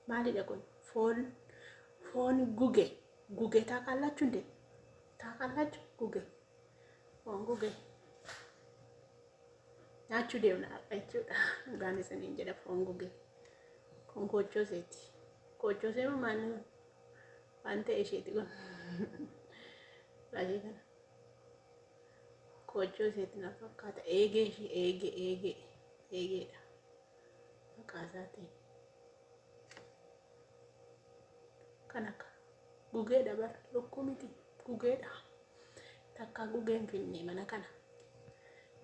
Maalidha kun? Foon foon guge. Guge ታውቃላችሁ እንዴ? ታውቃላችሁ? Guge foon guge nyaachuu deemna har'a jechuudha. Dhugaan isiniin jedha foon guge. Kun koochoo iseeti. Koochoo isee moo maal waan ta'e isheeti kun? Baay'ee kana. Koochoo isheeti na fakkaata. Eegee ishee eegee eegee eegeedha. Maqaa isaatiin. Kan akka gugeedha bara lukkuu miti gugeedha. Takkaa gugee hin finne mana kana.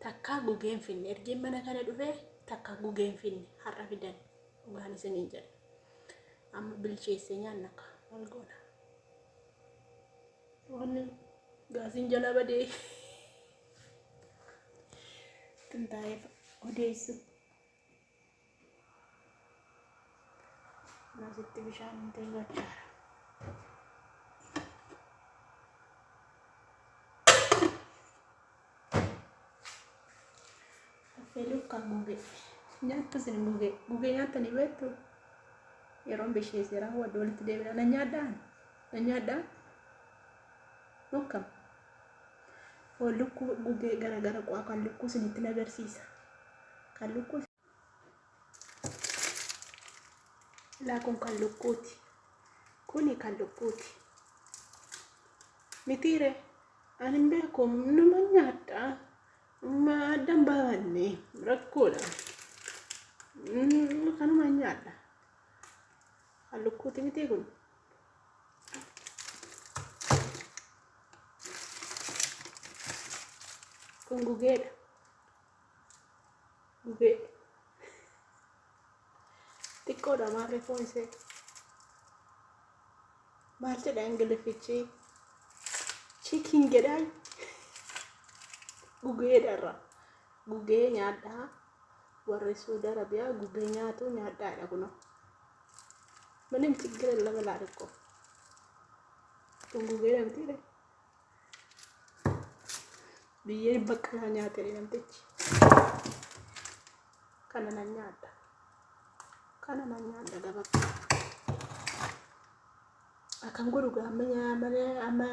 Takkaa gugee hin finne ergiin mana kana dhufee takkaa gugee hin finne har'a fidan dhugaan isiniin jedha. Amma bilcheessee nyaanna akka maal goona. Wanni gaasiin jalaa badee tintaa'ee odeessu. Asitti bishaan hin ta'e gochaara. Affeeluu kan gugee. Nyaattu isin gugee. Gugee nyaattanii beektu? Yeroon bisheessee raawwadhu walitti deebina. Na nyaadhaan? Na nyaadhaan? Mokkam. Foon lukkuu gugee gara gara qo'aa kan lukkuu isinitti agarsiisa. Kan lukkuu laa kun kan lukkuuti. Kuni kan lukkuuti. Mitiire ani hin beeku nama nyaadha. Ma addan baafanne rakkoodha. Kanuma nyaadha. Kan lukkuuti miti kun. Kun gugeedha. Gugee. Xiqqoodha maarree foon ishee. Maal jedha Ingiliffichi? Chicken jedhaa. Gugeedha irra. Gugee nyaadhaa. Warri Suudi Arabiyaa gugee nyaatu nyaadhaadha kunoo. ምንም ችግር የለም እላለሁ እኮ። Kun gugeedha mitiire? Biyyeen baqqalaa nyaate namtichi. Kana nan nyaadha. Kana nan nyaadha gabakka. Akkan godhu gaa amma amma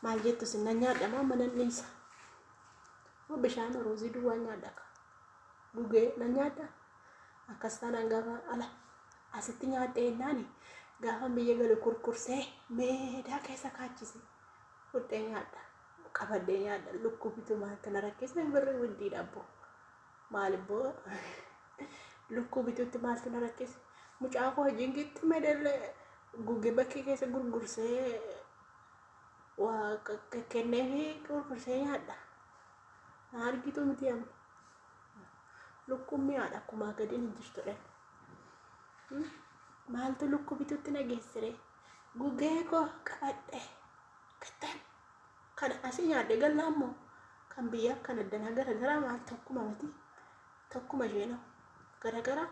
maal jettu sin nan nyaadha moo amma nan dhiisa? Moo bishaan ruuzii duwwaa nyaadha ka? Gugee nan nyaadha? Akkas taanaan gaafa ala asitti nyaadhee jennaani gaafa biyya galu kurkursee meedaa keessa kaachise fudhee nyaadha. Qabadhee nyaadha. Lukkuu bituu maaltu na rakkisa birri widdiidha abboo. Maal ibboo lukkuu bituutti maaltu na rakkise? Mucaa koo wajjin gixxi medellee gugee bakkee keessa gurgursee waa kenneefi gurgursee nyaadha. Na argitu miti amma. Lukkuun mi'aadha akkumaa gadiin hin jirtu dha. Maaltu lukkuu bituutti na geessire? Gugee koo qabadhe. Kattan. Kana asii nyaadhe gallaa immoo kan biyyaa kan addanaa garagaraa maal tokkuma miti. Tokkuma isheenoo garagaraa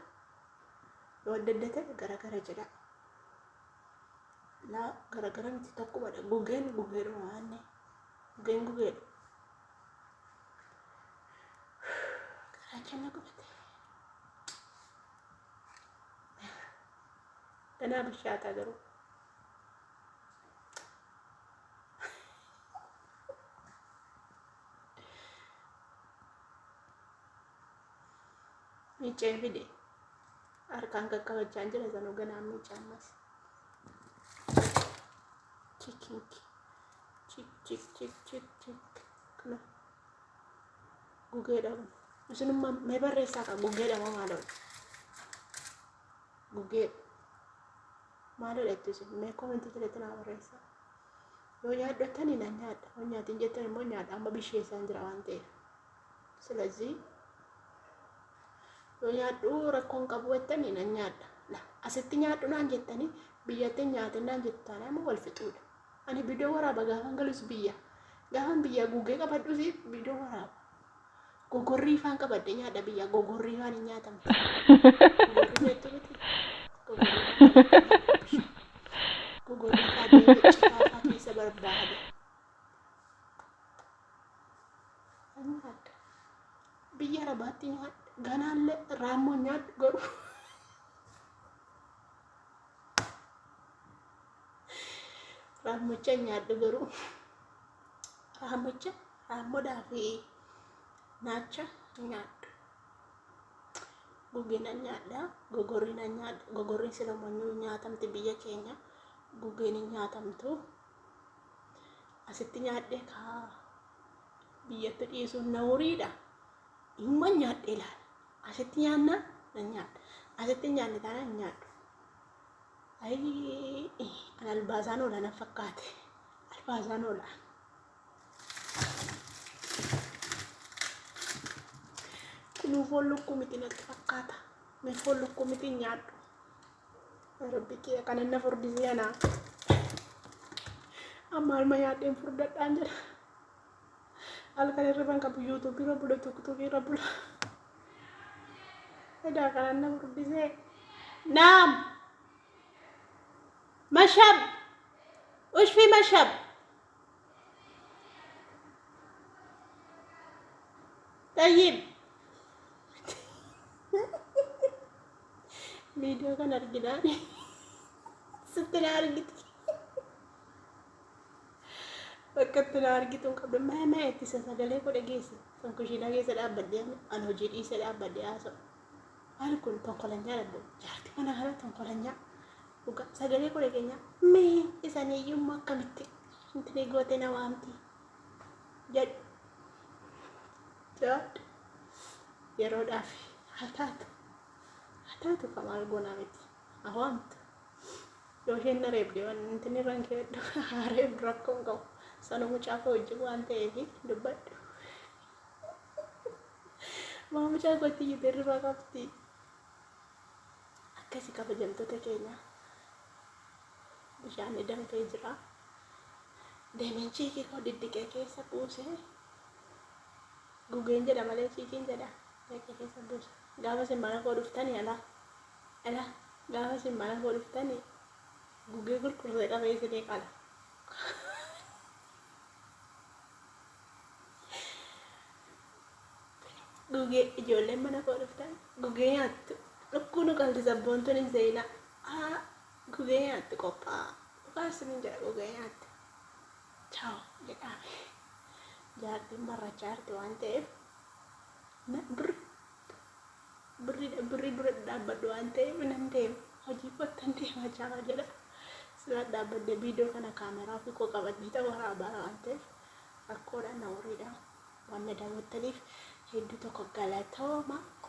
yoo adda adda ta'e garagara jedha. Laa garagara miti tokkumadha. Gugeen gugeedhuma waanne. Gugeen gugeedha. Garaachaan na gubate. Ganaa bishaataa garuu. Miicee fide. Harkaan qaqqabachaa jira sanuu ganaa miicaa ammas. Chiking. Chik chik chik chik chik. Kana gugeedha kun. Isinummaa mee barreessaa qaba gugeedha moo maaloo? Gugee maaloo jettu isin mee koomentii jalatti naa barreessaa. Yoo nyaadhottani nan nyaadha. Yoo nyaatiin jettan immoo nyaadha. Amma bisheessaan jira waan ta'eef. Silazii yoo nyaadhu rakkoon qabu jettani nan nyaadha. La asitti nyaadhu naan jettani biyyatti hin nyaatin naan jettu taanaan immoo wal fixuudha. Ani viidiyoo waraaba gaafan galus biyya. Gaafan biyya gugee qabadhus viidiyoo waraaba. Gogorrii faan qabadhe nyaadha biyya gogorrii faan hin nyaatamne. Gogorrii beektu miti. Gogorrii faan qabadhe nyaadha. Gogorrii faa deemee citaa faa keessa barbaade. Nyaadha. Biyya Arabaatti nyaadha. Ganaallee raammoo nyaadhu garuu. Raammocha hin nyaadhu garuu. Raammocha, raammoodhaa fi naacha hin nyaadhu. Gugee nan nyaadha. Gogorrii nan nyaadha. Gogorriin silumayyuu nyaatamti biyya keenya. Gugeen hin nyaatamtu. Asitti nyaadhee kaa biyyatti dhiisuun nawuriidha. Dhimma nyaadhee ilaala. Asitti nyaannaa nan nyaadha. Asitti hin nyaanne taanaan hin nyaadhu. Ayii an albaasaan oola na fakkaate. Albaasaan oola. Kunuu foon lukkuu miti natti fakkaata. Mee foon lukkuu miti hin nyaadhu. Rabbi kiyya kanan na furdisee anaa. Amma alma nyaadheen furdadhaan jedha. Halkan hirriban qabu yuutuubii irra bula tuktukii irra bula. Edaa kanan na furdisee. Naam. Mashab. Ushfi mashab. Tayyib. Viidiyoo kan arginaan sitti na argiti. Bakka itti na argitu hin qabdu. Mee mee ittisa sagalee koo dhageessi. Kan kushiinaa keessa dhaabbadhee an hojii dhiisee dhaabbadhee haasa'u. Maal kun tonkolanyaa dhabbo. Jaartii mana kana tonkolanyaa. Dhugaa sagalee koo dhageenyaa. Mee isaniiyyuu immoo akkamitti intini goote na waamti jedhu. Jaadhu yeroodhaaf haa taatu. Haa taatu ka maal goonaa miti. Haa waamtu. Yoo isheen na reebde wanti inni irra hin keedhu haa reebdu rakkoo hin qabu. Sanuu mucaa koo wajjin waan ta'eef dubbadhu. Maa mucaa kootti iyyite hirribaa qabdi. Akkasi kabajamtoota keenya bishaan danfee jira. Deemeen chiikii koo diddiqee keessa buusee gugeen jedha malee chiikiin jedha dhaqee keessa buuse. Gaafa isin mana koo dhuftanii alaa alaa gaafa isin mana koo dhuftanii gugee gurgursee qabee isinii qala. Gugee ijoolleen mana koo dhuftan gugee nyaattu. Lukkuu nu qalti sabboontuun hin seenaa. Haa gugee nyaattu qophaa'a. Dhugaa isiniin jedha gugee nyaattu. Chaaw jedhaame. Jaartiin barrachaa jirti waan ta'eef na birri birri birri dura dhaabbadhu waan ta'eef nan deema. Hojii kottan deema chaaw jedha. Sila dhaabbadde viidiyoo kana kaameraa ofii koo qabadhee ta'uu waraabaa waan ta'eef rakkoodha na horiidha. Waan na daawwattaniif hedduu tokko galatooma.